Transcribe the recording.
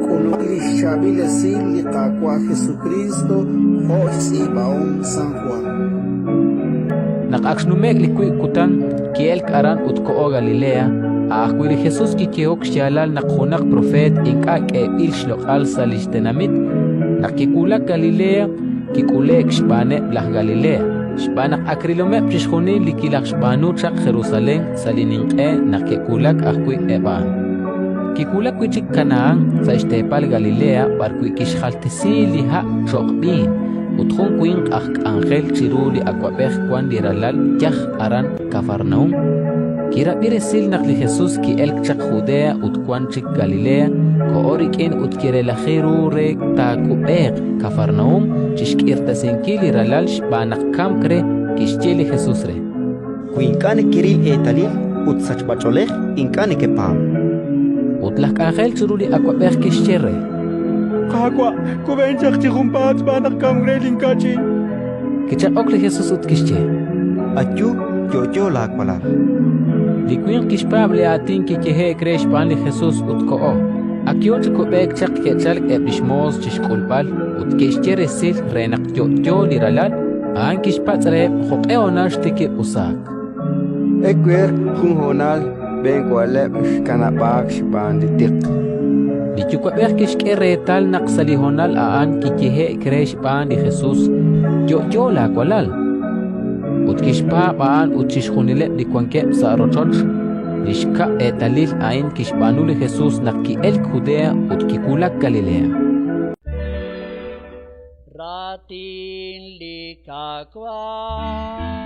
K'ulumaq li xchaab'il esil li Qaawa' Jesukriist jo' xtz'iib'ahom San Jwan. Naq ak xnume'k li wiib' kutan, ki'elk aran ut koho Galilea. A' ajwi' li Jesus kiyehok xyaalal naq junaq propeet ink'a' k'eeb'il xloq'al sa' li xtenamit. Naq kiwulak Galilea, kik'ule'k xb'aaneb' laj Galilea, xb'aan naq ak rilomeb' chixjunil li kilajxb'aanu chaq Jerusalén sa' li ninq'e naq ke'wulak ajwi' eb' a'an. Kiwulak wi' chik Kanahán sa' xteepal Galilea b'arwi' kixjaltesi li ha' cho'q b'iin, ut jun winq aj k'anjel chiru li awab'ej wank li ralal yaj aran Kafarnaúm. Kirab'i resil naq li Jesus ki'elk chaq Judea ut wank chik Galilea, koho rik'in ut kirelaji ru re taakub'eeq Kafarnaúm chi xk'irtasinkil li ralal xb'aan naq kamk re. Kixye li Jesus re: Wi ink'a' nekeril eetalil ut sachb'ach'oolej, ink'a' nekepaab'. Ut laj k'anjel chiru li awab'ej kixye re: Qaawa', kub'en chaq chi junpaat xb'aan naq kamk re linkach'in. Kichaq'ok li Jesus ut kixye: Ayu, yo'yo laawalal. Li winq kixpaab' li aatin kiyehe'k re xb'aan li Jesus ut koho. Ak yo chi kub'eek chaq ke'chalk eb' li xmoos chi xk'ulb'al ut ke'xye resil re naq yo'yo li ralal. A'an kixpatz' reheb' jo'q'e honal xtikib' usaak. Ewer jun hoonal b'enwa'leb' xkanab'aak xb'aan li tiq. Li yuwa'b'ej kixk'e reetal naq sa' li honal a'an kiyehe'k re xb'aan li Jesus, Yo'yo laawalal. Ut kixpaab' a'an ut chixjunileb' li wankeb' sa' rochoch. Li xkab' eetalil a'in kixb'aanu li Jesus naq ki'elk Judea ut kiwulak Galilea. Raatin li Qaawa'.